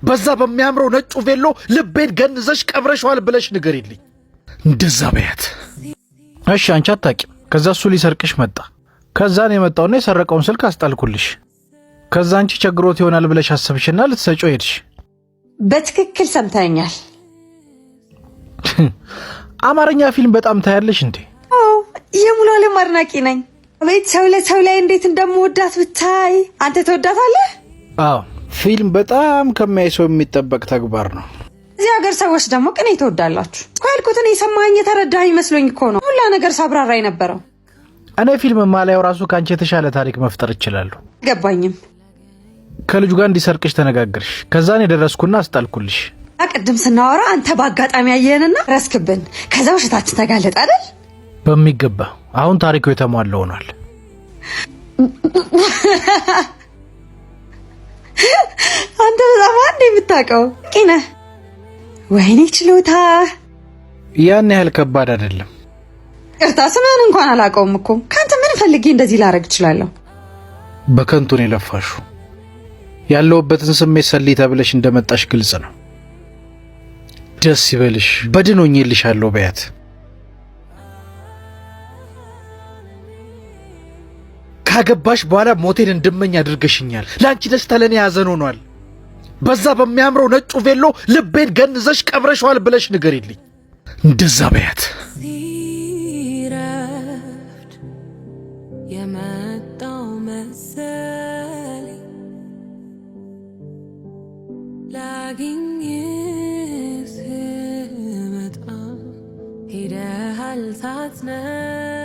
በዛ በሚያምረው ነጩ ቬሎ ልቤን ገንዘሽ ቀብረሸዋል ብለሽ ንገሪልኝ። እንደዛ በያት። እሺ፣ አንቺ አታውቂም። ከዛ እሱ ሊሰርቅሽ መጣ። ከዛ ነው የመጣውና የሰረቀውን ስልክ አስጣልኩልሽ። ከዛ አንቺ ቸግሮት ይሆናል ብለሽ አሰብሽና ልትሰጪው ሄድሽ። በትክክል ሰምተኸኛል። አማርኛ ፊልም በጣም ታያለሽ እንዴ? አዎ፣ የሙሉ ዓለም አድናቂ ነኝ። አቤት ሰው ለሰው ላይ እንዴት እንደምወዳት ብታይ። አንተ ትወዳታለህ? አዎ፣ ፊልም በጣም ከሚያይ ሰው የሚጠበቅ ተግባር ነው። እዚህ ሀገር ሰዎች ደግሞ ቅኔ ትወዳላችሁ እኮ። ያልኩትን የሰማኸኝ የተረዳኸኝ መስሎኝ እኮ ነው ሁላ ነገር ሳብራራ የነበረው። እኔ ፊልም ማላየው ራሱ ከአንቺ የተሻለ ታሪክ መፍጠር እችላለሁ። ገባኝም። ከልጁ ጋር እንዲሰርቅሽ ተነጋግርሽ። ከዛን የደረስኩና አስጣልኩልሽ። ቅድም ስናወራ አንተ በአጋጣሚ ያየህንና ረስክብን። ከዛ ውሸታችን ተጋለጠ አይደል? በሚገባ፣ አሁን ታሪኩ የተሟላ ሆኗል። አንተ በጣም አንድ የምታውቀው ቂነህ፣ ወይኔ ችሎታ። ያን ያህል ከባድ አይደለም። ይቅርታ፣ ስምህን እንኳን አላውቀውም እኮ። ከአንተ ምን ፈልጌ እንደዚህ ላደርግ እችላለሁ? በከንቱ ነው የለፋሽው። ያለሁበትን ስሜት ሰሊ ተብለሽ እንደመጣሽ ግልጽ ነው። ደስ ይበልሽ፣ በድን ሆኜልሻለሁ በያት። ካገባሽ በኋላ ሞቴን እንድመኝ አድርገሽኛል። ለአንቺ ደስታ ለእኔ ያዘን ሆኗል። በዛ በሚያምረው ነጩ ቬሎ ልቤን ገንዘሽ ቀብረሸዋል ብለሽ ንገሪልኝ። እንደዛ በያት። ሲረፍድ የመጣው መሰለኝ፣ ላግኝህ ስመጣ ሄደሃል ሳትነግረኝ።